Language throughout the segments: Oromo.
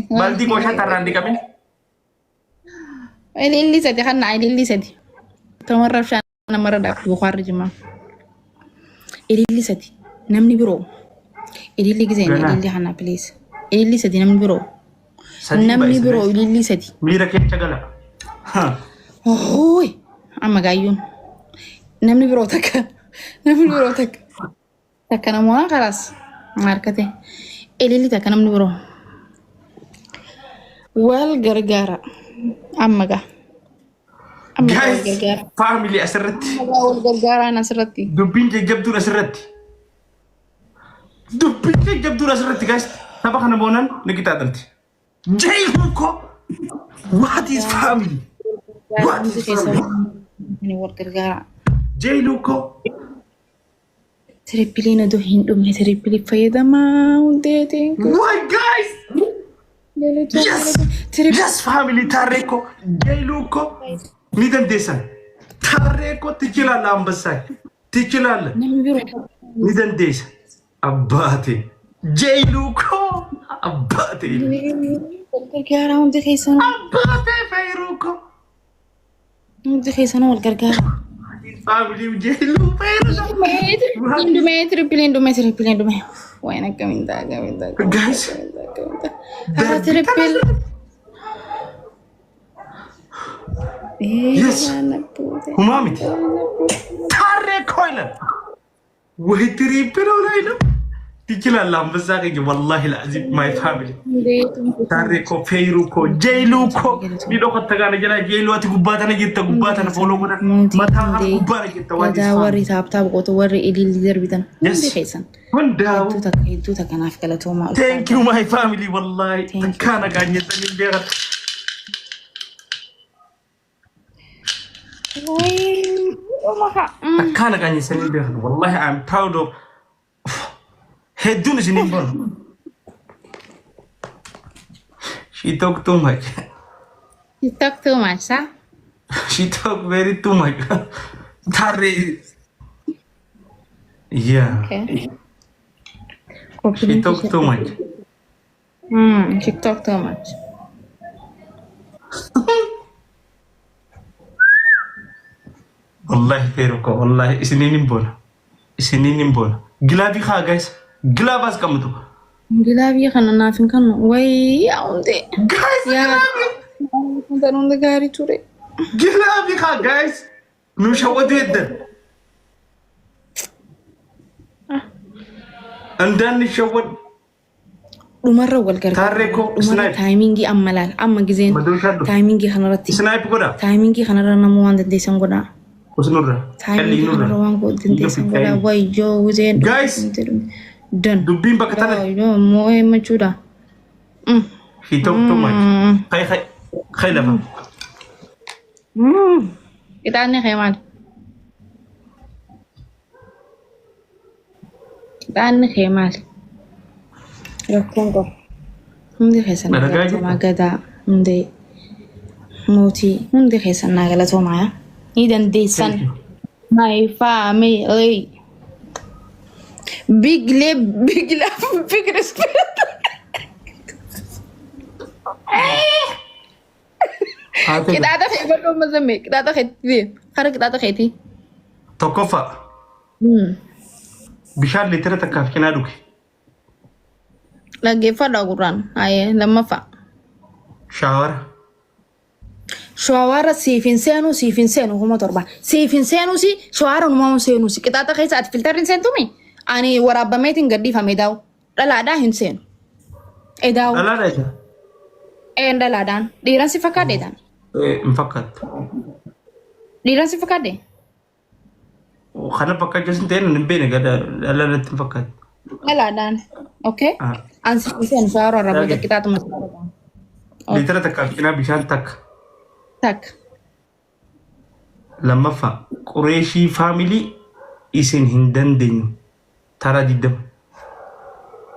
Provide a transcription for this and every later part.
Baldii qooshaa tarraan dhiqamin. Ililli sadi kan ililli sadi. Tomarra bishaan namarra dhaabdu bukaarri jimaa. Ililli sadi namni biroo. Ililli giseen Ganaa. ililli kana please. Ililli sadi namni biroo. Sadii Namni baay'isa, biroo guys. ililli sadi. Miira keessa gala. Ha. Hooy amma gaayyuun. Namni biroo takka. Namni biroo takka. Takka namoota kalaas harkate. Ililli takka namni biroo. Wal gargaara. Amma gaa. Amma gaa wal Guys, gargaara. family asirratti. Amma gaa wal gargaaraan asirratti. Dubbiin jajjabduun asirratti. Dubbiin jajjabduun asirratti guys. Tapha kana boonaan ni qixaaxamti. Jayhuu ko. What is family? What Hundi is keessa family? wal gargaara. Jayluu ko. Tirippiliin odoo hin dhumne tirippilii fayyadamaa hundeetiin. Why guys? Yes! Yes family tarree ko. Jayluu ko. Ni dandeessan. Tarree ko ትችላለህ አንበሳይ ትችላለህ። Namni biroo Ni dandeessa. Abbaate. Jayluu ko. Abbaate. wal gargaara hundi keessanuu. Abbaate feeruu ko. Hundi keessanuu wal gargaara. Family Jayluu feeruu. Hin dhumee tirippiliin dhumee tirippiliin dhumee. Wayin akkamiin ta'a akkamiin ta'a. Guys. Akkamiin ta'a. Haa triple. Yes. Humaa miti. Tarree koo ilan. Wayi triple ላይ ነው ትችላለህ። አንበሳ keenya wallahi la'azim my family. Tarree koo feeruu koo jeeluu koo ni dhokatta gaana jala jeeluu ati gubbaa tana jirta gubbaa tana follow godhan mataa kana gubbaa na jirta waan Gadaa warri tap tap gootu warri ililli darbitan hundi keessan. Hundaa'u. Hedduu takka hedduu takka naaf galatoomaa. Thank you my family wallahi. Thank you. Takkaa nagaan jettanii hin beekan. Takkaa nagaan jettanii hin beekan. Wallahi I am proud of hedduun isiniin bonu. She talk too much. You talk too much, huh? She talk very too much. Tarree. Yeah. Okay. She talk too much. She talk too much. Wallahi feeru ko wallahi isiniin hin boona. Isiniin hin boona. Glove haa guys. Glove as qabatu. Glove kana naaf hin kennu. Wayii hundee. Guys, Yaa glove. Wantan hunda gaarii ture. Glove haa guys. Nu shawwatu heddan. እንዳንሸወድ Dhumarra wal gargaara. Tarree koo Dhumarra snipe. Timing amma laal. Amma gizeen Madooshaa dhufu. Timing kanarratti. Snipe godha. Timing kanarra namuu waan dandeessan godhaa. Usnurra. Timing kanarra waan dandeessan godhaa. Wayyoo gizeen. Guys. Dan. Dubbiin bakka tana. Wayyoo moo himachuudha. She talk too much. Kai kai kai lafa. Qixaanni kee maali? Qixaanni kee maali? Rakkoon qabu. Hundi keessan naa Dalagaa galatoomaa jirta? Gadaa hundee mootii hundi keessan naa galatoomaa yaa. Ni dandeessan. Thank you. My family. Big love, big love, big respect. Haa ta'u. Qixaaxa kee godhuu mazamme qixaaxa keetii kara qixaaxa keetii. Tokkoffaa bishaan liitira takkaaf cinaa dhuge. Dhaggeeffadhaa gurraan. Ayee lammaffaa. Shower. Shower siif hin seenu, siif hin seenu 7,000. Siif hin seenu si shower numaa hin seenu si qixaaxa keessa ati filtarri hin seentumi. Ani waraabbameetiin gadhiifame daa'u. Dhalaadhaa hin seenu. Edaa'u. Dhalaadha isa. Een dhalaadhaan. Dhiiran si fakkaadhe dhaan. Hin fakkaattu. Dhiiran si fakkaadhe. Kana fakkaachuu sin ta'e hin beekne gada dhalaa natti hin fakkaattu. Dhalaadhaan. Okay. Ah. An siif hin seenu shower irraa booda qixaaxuma. Liitira takkaaf cinaa bishaan takka. Takka. Lammaffaa Qureeshii family isin hin dandeenyu. Taraa 20.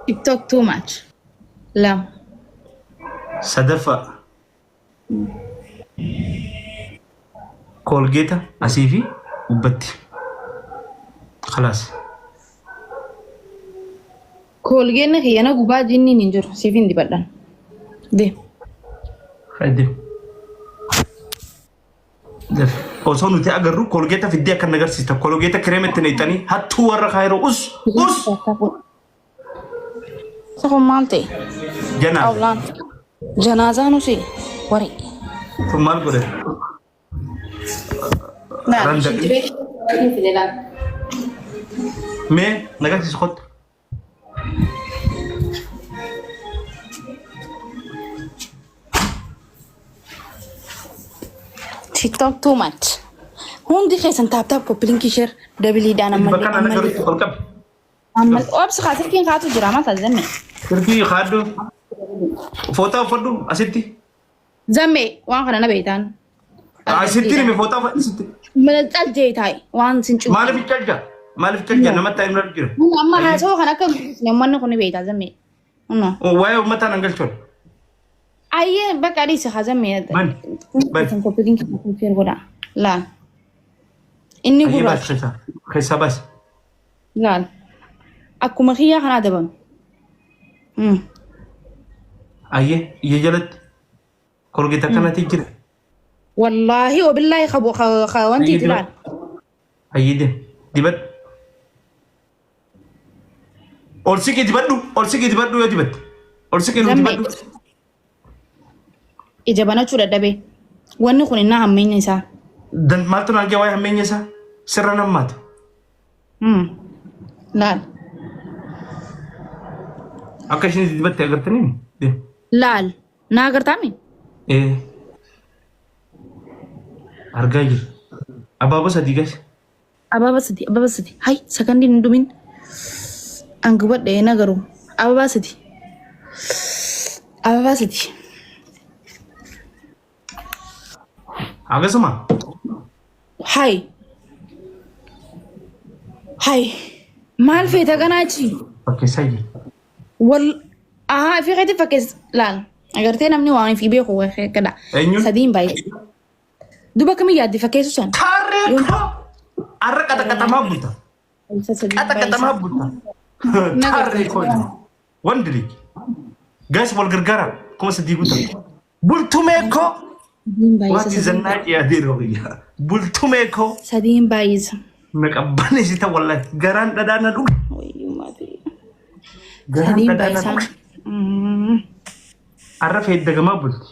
TikTok too much. Lama. Sadaffaa Koolgeeta asii fi gubbatti. Khalaas. Koolgeenni kiyyana gubaa jinniin hin jiru. Siif hin dibadhan. Deem. Deem. Osoo nuti agarru kolgeeta fiddee akka agarsiista. Kolgeeta kireema itti naqxanii hattuu warra kaayiroo us us Isa kun maal ta'e? janaa. Xawlaan. Janaazaa nuti warii. Kun maal godhe? Randa. Mee nagarsiisu kottu. TikTok too much. Hundi keessan tap tap copy link share dabiliidhaan ammallee Bakka kana ammallee agarru ol qabi. ammallee obsi kaa silkiin kaatu jira maal taate zammee. Sirbii kaaddu. Footaa uffadhu asitti. Zammee waan kana na beektaan. Asitti nimi footaa uffadhu asitti. Mana caljee taa'e waan sin cufu. Maaliif calja? Maaliif calja? Namatti taa'ee nurra jira. Amma haasawaa kan akka guddisne uummanni kun ni beektaa zammee. Kunoo. Waa'ee uummataa nan galchuun. Ayyee bakka dhiisi haa zammee. Bani. Bani. Copy link share godhaa. Laal. Inni Ayyee baas gurraacha. keessaa. Keessaa baas. Laal. Akkuma kiyyaa kanaa dabame. Ayyee ija jalatti. Kolgeeta akkanatti jira. Wallaahi wabillaahi qabu wanti Ayyee ilaal. dibadhu. Ayyee deem. Dibadhu. Ol siqii dibadhu. Ol siqii dibadhu yoo dibatte. Ol siqii nu Zammee. dibadhu. Ija banachuu dadhabee. Wanni kun innaa hammeenya isaa. Dan maaltu naan jee waa'ee hammeenya isaa? Sirra nammaatu. Laal. Akka isheen dibatte agartanii? Deem. Laal. Naa agartaami? Ee. Argaa jira. Abaaboo sadii gas. Ababa sadi, ababa sadi. Hay, sakandiin hin dhumin. An gubadhe na garuu. Ababa sadi. Ababa sadi. Akkasuma. Hay. Hay. Maal feeta kanaa achi? Fakkeessaa jira. Wal ahaa fi keetti fakkeessa laal. Agartee namni waan fi beeku kadha. Eenyuun? Sadiin baay'ee. Duba akkamii yaaddi fakkeessu san? Tarree koo! Arra qaxaqaxamaa bulta. Qaxaqaxamaa bulta. Tarree koo. Wandi liji. Gaas wal gargaara. 3000 guuta. Bultumee koo! Sadiin baay'isa. Waati zannaa dhiyaatee roobiyya. Bultumee koo! Sadiin baay'isa. Na qabbaneessita wallahi. Garaan dhadhaa na dhuga. Wayyummaa ta'e. Garaan Sadiin dhadhaa na baay'isa. dhuga. Arra feeddagamaa bulti.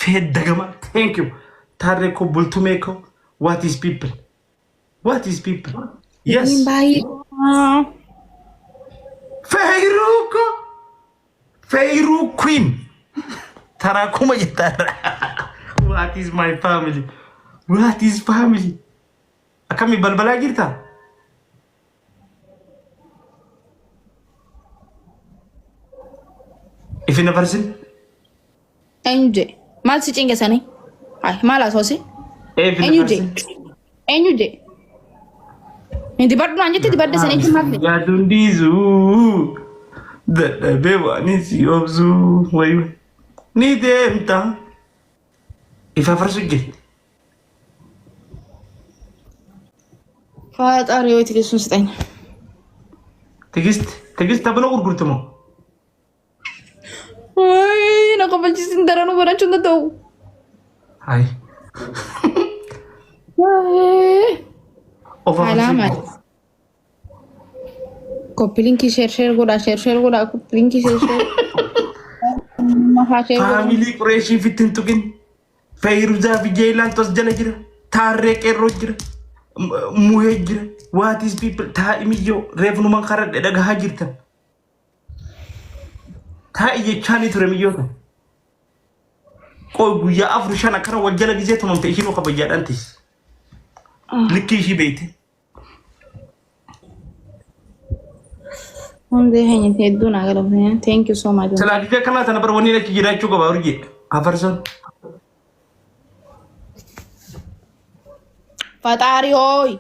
Feeddagamaa. Thank you. Tarree koo bultumee koo. What is people? What is people? Yes. Sadiin baay'isa. Feyruu koo. Feyruu queen. Taraa kuma jettaarra. What is my family? What is family? Akkamii balbalaa jirta? Ifin afarsin? Eenyu jee? Maal si cinqisanii? Ay, maal haasoosi? Ifin Eenyu jee? afarsin? Eenyu jee? Ni dibadhu naan jette dibadde sanii jechuun maal fedhe? Yaaduun dhiisuu. Dadhabee waan si obsuu. Wayi ni deemta. Ifa afarsu jirti. ፈጣሪ ወይ ትዕግስቱን ስጠኝ። Tigist tigist tabana gurgurtu moo? ወይ na kofalchiisin daranuu barachuu hin danda'u. Hayi. Of afarsu Alaama. jirti. Copy link share share godhaa share share godhaa copy link share share. Mahaa share godhaa. Faamilii Qureeshii fitti hin tuqin. Feyruzaa fi Jeelaan tos jala jira. Taarree qeerroo jira. Muhee jira. What is people? Taa'i miyyoo reefnumaan karadhe dhagahaa jirtan. Taa'i jechaanii ture miyyoota. Qoy guyyaa afur shan akkana wal jala gizee tumamte ishiin kabajjaadhaan teessi. Likkii ishii beeyte. Hundi keenya hedduu naa galatoomne. Thank you so much. Silaa gizee akkanaa tana bar wanni achi jiraachuu qaba urjii. Afarsoon. ፈጣሪ ሆይ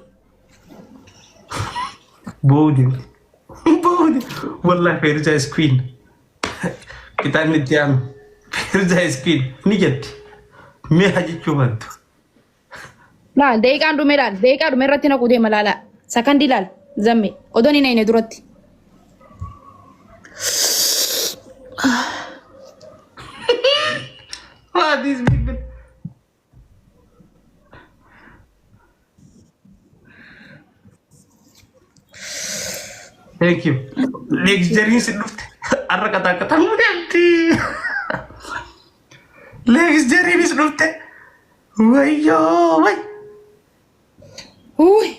Boodi. Boodi. Wallahi Feyruzaa is queen. Qixaanni itti aanu. Feyruzaa is queen. Ni jetti. Mi'a jechuu baattu. Laal daqiiqaan dhume laal daqiiqaa dhume irratti naquu deema laala sakandii laal zamme odoon hin ayne duratti. What is people? Thank you. Leegzariin si dhufte. Har'a qataa qataa deemti. Leegzariinis dhufte. Wayyoo way. Uy.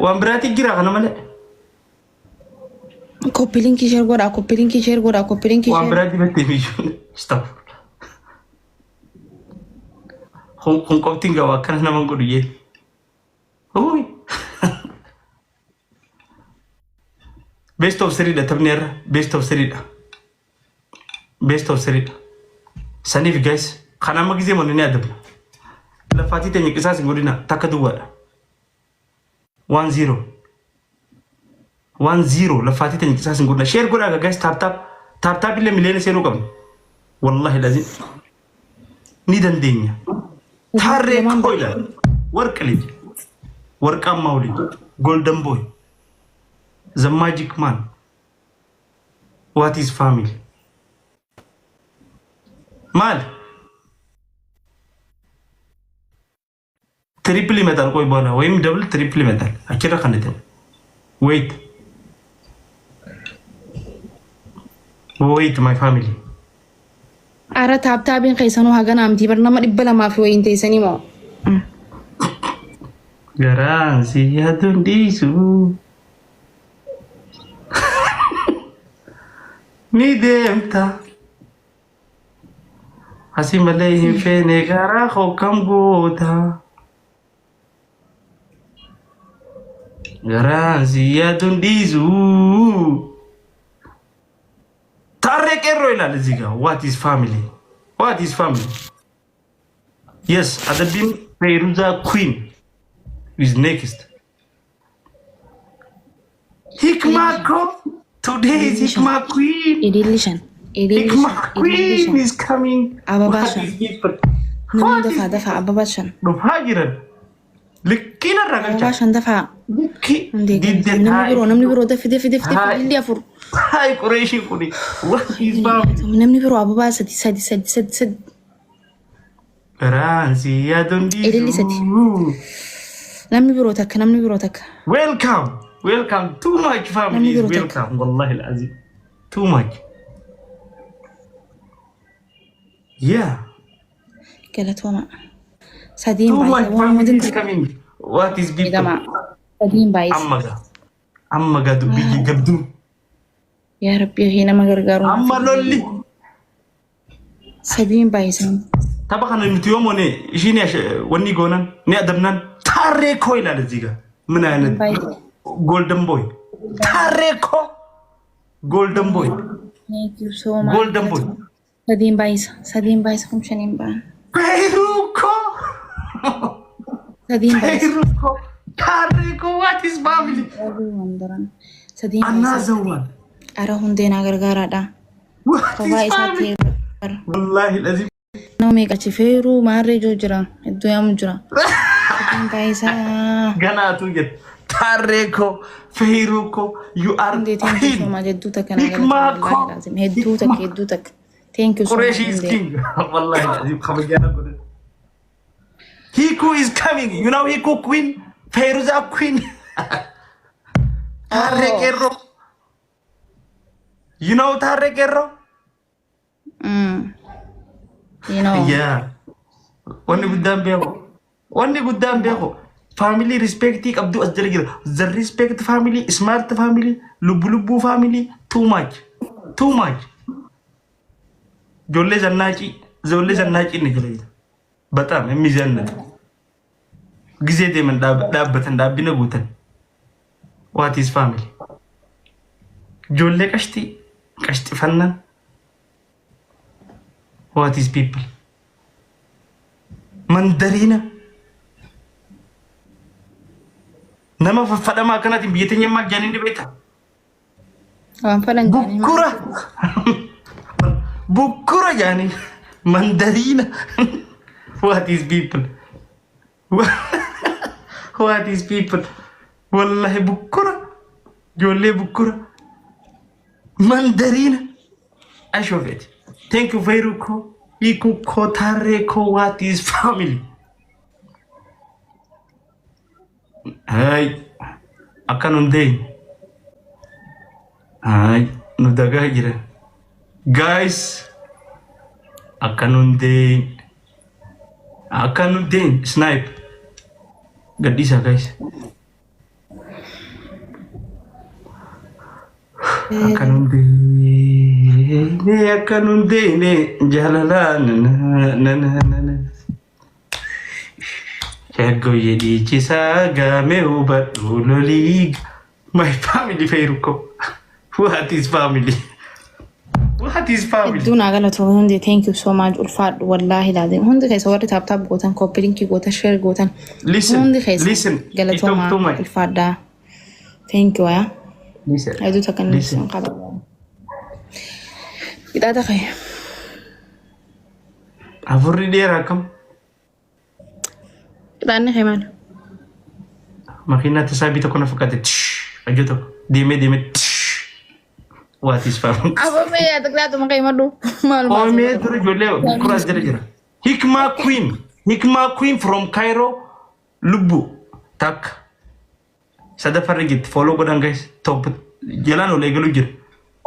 Waan biraatti jira kana malee. Copy link share godhaa, copy link share godhaa, copy link Waan share. Biraatti battee miyyuu. Stop. Kun qoftiin gahu akkana nama godhu jee. Uy. Best of three dha taphni irra. Best of three dha. Best of three dha. Saniif guys, kan amma gisee manni ni adabna. Lafaatii teenya qisaas hin godhina, takka duwwaadha. 1-0. 1-0, lafaatii teenya qisaas hin godhina. Share godhaa guys, tap tap. Tap tap illee miliyoona seenuu qabna. Wallahi lazim. Ni dandeenya. Tarree koo ilaali. ወርቅ ልጅ፣ ወርቃማው ልጅ፣ golden boy, the magic man. What is family? Maal triple ይመጣል። ቆይ በኋላ ወይም double triple ይመጣል። Achirra kan wait, wait, my family. Ara tap tapiin keessanuu hagana amtii bar nama 200 fi wayiin teessanii moo? Garaan si yaaduun dhiisu ni deemta. Asii malee hin feene, garaa koo kam goota. Garaan si yaaduun dhiisu. ታሬ ቄሮ ይላል እዚህ ጋር። What is family? What is family? Yes, አደቢም ፌሩዛ queen is next. ሂክማ ኮ today is ሂክማ queen. Ililli shan. Ililli ሂክማ shan. Ililli queen shan. is coming. Ababaa shan. Namni dafaa dafaa, ababaa shan. Dhufaa jiran likkiin irraa galcha. Ababaa shan dafaa. Likkii Hundee didde. namni biroo, namni biroo, dafi dafi dafi dafi, ililli afur. Taa'e qureeshii kuni. What is family? Namni biroo ababaa sadi sadi sadi sadi sadi. Garaan si yaaduun Ililli sadi. dhiisu. Namni biroo takka, namni biroo takka. Welcome, welcome. Too much family is Namni biroo takka. welcome. Wallahi al-azim. Too much. Yeah. Galatooma. Sadiin Too much baay'isa. Waan family is coming. What is people? Miidhamaa. Sadiin baay'isa. Amma gaa. Amma gaa dubbii jabduu. Yaa Rabbi, ishee nama gargaaru. Amma lolli. Sadiin baay'isa. Tapha kana nuti yoo moone ishiin wanni goonan ni adabnan. ታሬ ኮ ይላል እዚህ ጋር። ምን አይነት Baay'isa. Golden boy ታሬ ኮ, golden boy. Thank you so much. Golden boy. Sadiin baay'isa. Sadiin baay'isa, kun shaniin ba'an. ፔሩኮ. Sadiin baay'isa. ፔሩኮ ታሬ ኮ, what is family? Sadiin baay'isa. Another one. Ara hundee naa gargaaraadha. What Kophaa is isaatti family? Wallahi lazim. Nama meeqa achi feeruu maarree joo jira. Iddoo yaamu jira. Sadiin baay'isa. ገናቱ jedhe ታሬ ኮ, ፌሩኮ, you are Hundee, thank you so queen. much. Hedduu takka naa Hikmaa galatooma. koo. Wallaahi laazim. Hedduu takka, hedduu takka. Thank you so much. Qureshi is Hundee. king. Wallahi lazim kabajaa godhe. Hiku is coming. You know Hiku queen? Feruza queen. Tarre Oh. Qeerroo. You know Tarre Qeerroo? Mm. You know. Yeah. Wanni guddaan beeku. Wanni guddaan beeku. Family respectii qabdu as jala jira. The respect family, smart family, lubbu lubbuu family, too much. Too much. Ijoollee zannaacii, ijoollee zannaacii inni jala jira. በጣም የሚዘንጥ ጊዜ deeman dhaabbatan dhaabbina guutan. What is family? Ijoollee qashtii qashxifannaan. What is people? Mandariina. Nama faffadhamaa akkanaatiin biyya teenya maal jedhanii ni beektaa? Waan fadhan jedhanii. Bukkura. Bukkura jedhanii. Mandariina. What is people? What is people? Wallahi bukkura. Ijoollee bukkura. Mandariina. Ashoofeeti. Thank you Feiruko. Ikuko Tareko, what is family? Hey, akka nun deemne. Ay, nu dagaa jira. Guys, akka nun deemne. Akka nun deemne. Snipe. Gadhiisaa, guys. Akka nun deemne, akka nun deemne, jaalala na na na na na. Shaggooyyee dhiichisaa gaamee hubadhu lolii. My family, Feiruko. What is family? What is family? Hedduu naa galatoo hundi, thank you so much, ulfaadhu wallaahi laazim. Hundi keessa warri tap tap gootan, copy link gootan, share gootan. Listen, Hundi keessa listen. galatoomaa, Itoo my. ulfaadhaa. Thank you yaa. Listen. Hedduu takka inni Listen. sun qaba. Qixaaxa kee. Afurri dheeraa akkam? Qixaanni kee maal? Makiinaa tasaabii tokko na fakkaate. Hojii tokko deemee deemee. What is family? Aboo yaa qixaaxuma kee madhu. Maal? Qoomee dura ijoollee kuraas jala jira. Hikmaa Queen. Hikmaa Queen from Cairo. Lubbu takka. Sadaffarra jirti. Follow godhan, guys. Top jalaan ol eegaluu jira.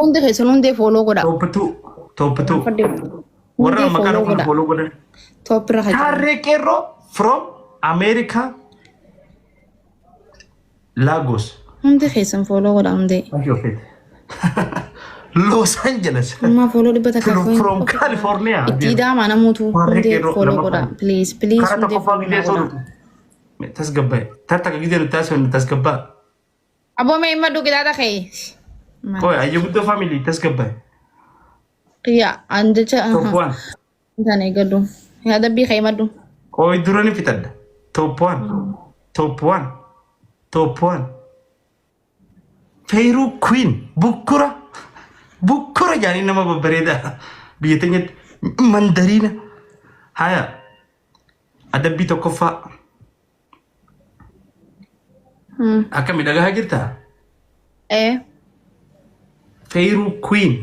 Hundi keessan hundee follow godha. Top two. Top two. Warra Hundee maqaa follow tokko godha. follow godhan. Top irra kan jiru. Tarree Qeerroo from America. Lagos. Hundi keessan follow godha hundee. Los Angeles. Ammaa follow 100 From California. Itti idaamaa namoota Warri hundee qeerroo follow lama godha. faana. Please, please, Karaa hundee tokkoffaa follow gidee godha. sorutu. Tasgabbaa'e. Tarta gidee nuti taasifamne tasgabbaa. Aboo mee himadhu qixaaxa kee. Qoy, ayyo guddoo family, tasgabbaa'e. Yaa an jecha Top one. Kan eegadhu. Yaa dabbii kee himadhu. Qoy, dura ni fixadha. Top one. Top one. Top one. Feeruu Queen bukkura. Bukkura jaanii nama babbareedaa. Biyya teenyatti mandariina. Haya. Adabbii tokkoffaa. Akka miidhagaa jirtaa? Ee. Feeruu Queen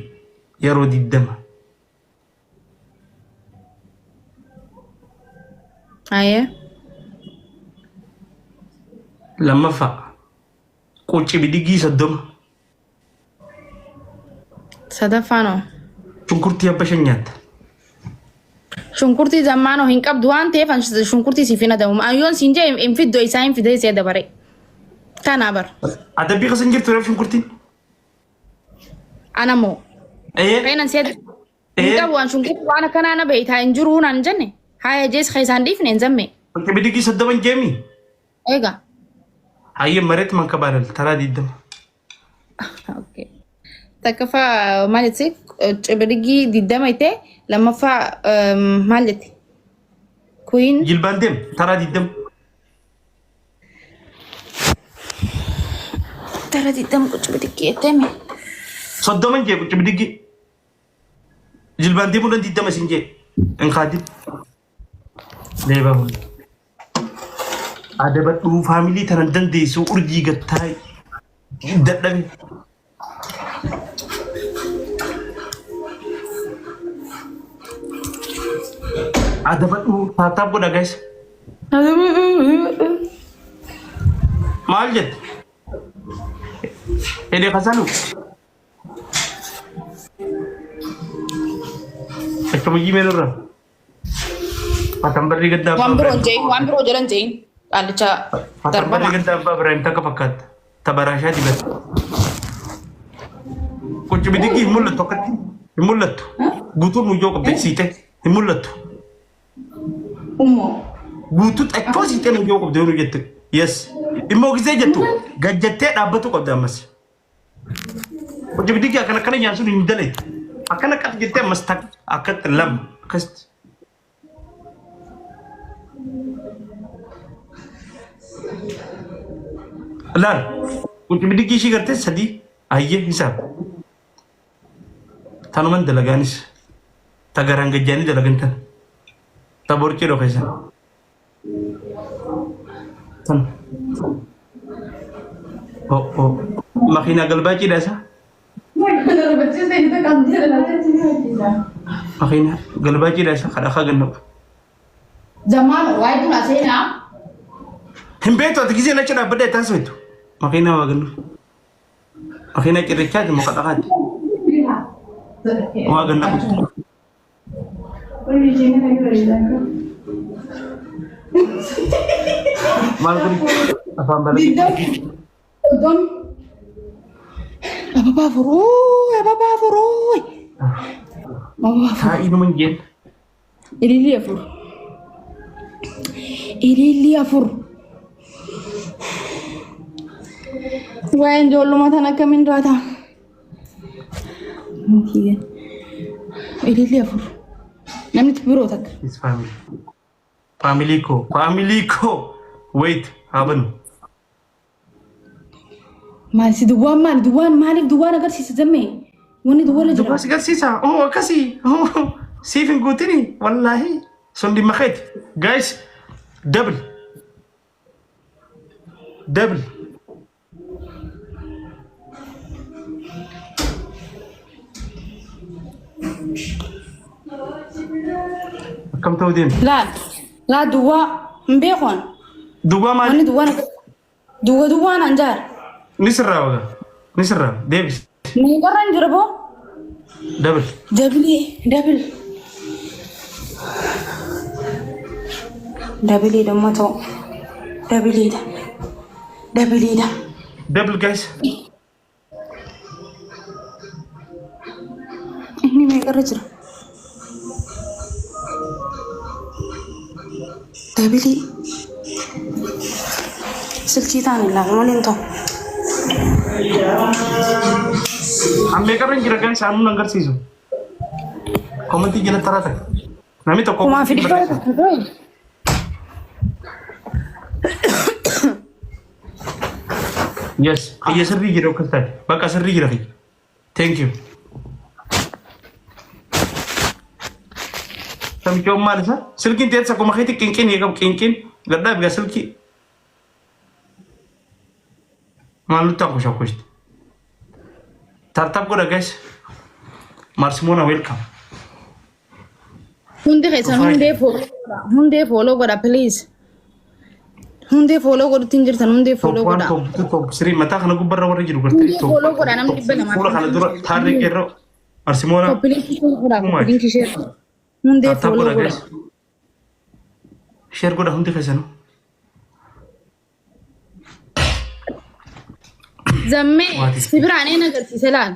yeroo 20. Ayee. Lammaffaa. Qucci bidigii 30. Sadaffaanoo. Shunkurtii abba shan nyaatta. Shunkurtii zammaanoo hin qabdu waan ta'eef an shunkurtii siif hin adamu. Ayyoon siin jee hin fiddo isaa hin fidee see dabare. Kanaa bar. Adabbii keessa hin jirtu reef shunkurtiin. Ana moo. Ee. Keenan see hin qabu waan shunkurtii waan akkanaa na beeytaa hin jiru naan jenne. Haya jees keessaan dhiifne hin zamme. Qucci bidigii 30 hin jeemi. Egaa. Hayyee, mareet manka baalal taraa 20. Okay. Takkaffaa maal jetti? Cibirigii 20 ittee, lammaffaa maal jetti? Queen. Jilbaan deem taraa 20. Tara 20 qucibirigii jettee mi? 30 jee qucci bidigii. Jilbaan deemuudhaan 20 siin jee. Hin kaadin. Leebaa hundi. Adabadhuu family tanan dandeessu urjii gattaa dadhabe. Adabadhuu tap tap godha, guys. Maal jette? Hede kasalu. Akkamiyyii meenurra? Fatambarri gaddaa Waan abbaa biroo Ibrahim. hin jeeyin, waan biroo jedhan jeeyin. Qaallicha Fatambarri darbama. gaddaa abbaa Ibrahim takka fakkaata. Tabaraashaa dibata. Qucci bidigii hin mul'attu akkatti. Hin mul'attu. Guutuun muyyoo qabde siite. Hin mul'attu. Ummoo. Guutuu xaccoo siitee muyyoo qabde yoo jettu. Yes. Immoo gisee jettu gajjattee dhaabbatu qabde ammas. Qucci bidigii akkana akkana nyaasuun hin daleetu. Akkana qas jettee ammas takka akkatti lama akkasitti. Laal. Qucci bidigii ishii gartee sadii ayyee hisaab. Tanuman dalagaanis. Ta garaan gajjaanii dalagan tan. Ta borcii dhokeessan. Tan. Oh oh. Makiinaa galbaa cidha isaa. Makiina galbaajiidha isa kadhakaa gannabu. Zamaan waa'ee kun aseenaa. Hin beektu ati gisee nacha dhaabbadda itti haasoftu. Makiinaa waa gannu. Makiinaa cirrachaati moo kadhakaati? Waa gannabu. Maal kun afaan balaa. Soddom. Ababaa afur. Ababaa afur. Ababaa afur. Taa'ii numa hin jeen. Ilillii afur. Ilillii afur. Waa'een ijoollummaa tan akkamiin raata? Ilillii afur. Namni biroo takka. His family. Family koo. Family koo. Wait. Haa banu. Maal si duwwaan maali? Duwwaan maaliif duwwaan agarsiisa zammee? Wanni duwwarra jira. Duwwaa si agarsiisa. Oh akkasii. Oh siif hin guutini. Wallaahi. Sun dhimma keeti. Guys. Double. Double. Akkam ta'uu deema? Laal. Laa duwwaa hin beekuun. Duwwaa maali? Wanni duwwaan duwwa duwwaan anjaar. Ni sirraa waga. Ni sirraa. Deebis. Meeqarra hin jira boo? Double. Double double. Double damma ta'u. Doubleiidha. Doubleiidha. Double guys. Inni meeqarra jira? Double. Silkii ta'an hin laalu malee hin ta'u. An meeqarra hin jira guys aanuun agarsiisu. Commentii jala taraa ta'e. Namni tokko 1100 tokko ta'e. Yes. Kiyya sirrii jira akkas taate. Bakka sirrii jira kiyya. Thank you. Namichoon maal isa? Silkiin teessa akkuma keetti qinqin qabu qinqin. Gaddaa bigaa silkii. Maal nutti akkusha akkushti. Tap tap godha guys. Marsimoona welcome. Hundi keessan hundee follow godha. Hundee follow godha please. Hundee follow godhutti hin jirtan hundee Top follow one, godha. top two, top three. Mataa kana gubbarra warri jiru gartee. Hundee Top follow one, godha namni top dhibba three. lamaa Fuula kana dura taarree qeerroo. Marsimoona. Copy link share godha. Too much. Copy link share. Hundee Tap tap follow godha godha. guys. Share godha hundi keessanuu. Zammee What is si biraan een agarsiise laal.